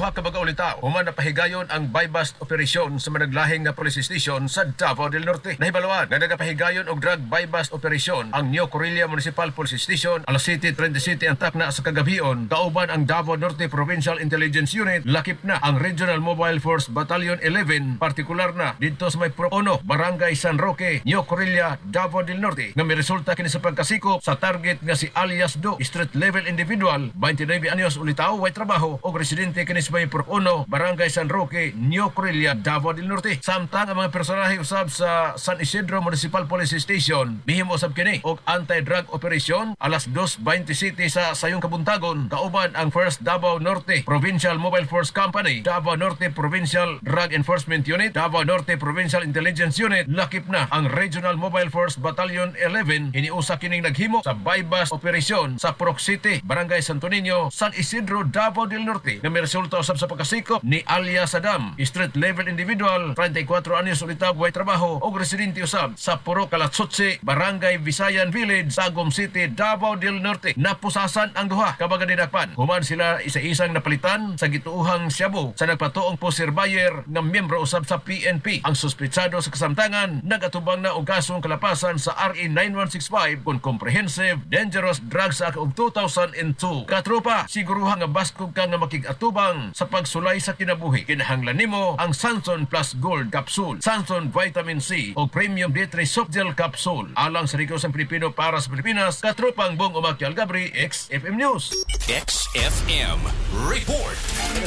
duha ka baga ulitaw human napahigayon ang buy-bust operation sa managlahing nga police station sa Davao del Norte. Nahibaluan nga nagapahigayon og drug buy-bust operation ang New Corella Municipal Police Station alas 7:37 ang takna sa kagabion, kauban ang Davao Norte Provincial Intelligence Unit, lakip na ang Regional Mobile Force Battalion 11, partikular na didto sa may Purok 1, Barangay San Roque, New Corella, Davao del Norte, nga miresulta kini sa pagkasikop sa target nga si alias Do, street level individual, 29 anyos ulitaw, way trabaho og residente kini sa may Purok 1, Barangay San Roque, New Corella, Davao del Norte. Samtang ang mga personahe usab sa San Isidro Municipal Police Station mihimo usab kini og anti-drug operation alas 2:27 sa sayong kabuntagon, kauban ang 1st Davao Norte Provincial Mobile Force Company, Davao Norte Provincial Drug Enforcement Unit, Davao Norte Provincial Intelligence Unit, lakip na ang Regional Mobile Force Battalion 11. Hiniusa kining naghimo sa buy-bust operation sa Purok Siyete, Barangay Santo Niño, San Isidro, Davao del Norte, nga miresulta usab sa pagkasikop ni alias Saddam, street level individual, 34 anyos ulitaw, way trabaho og residente usab sa Purok Kalatsotse, Barangay Visayan Village, Tagum City, Davao del Norte. Napusasan ang duha ka baga dinakpan human sila isa-isang napalitan sa gituohang shabu sa nagpatuong poseur buyer nga miyembro usab sa PNP. Ang suspetsado sa kasamtangan nagatubang na og kasong kalapasan sa RA 9165 kon Comprehensive Dangerous Drugs Act of 2002. Katropa, siguruha nga baskog ka nga makig-atubang sa pagsulay sa kinabuhi. Kinahanglan nimo ang Sanson Plus Gold Capsule, Sanson Vitamin C o Premium D3 Soft Gel Capsule. Alang sa Rico sa Pilipino para sa Pilipinas, katropang Bong Umakyal Gabri, XFM News. XFM Report.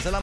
Salamat.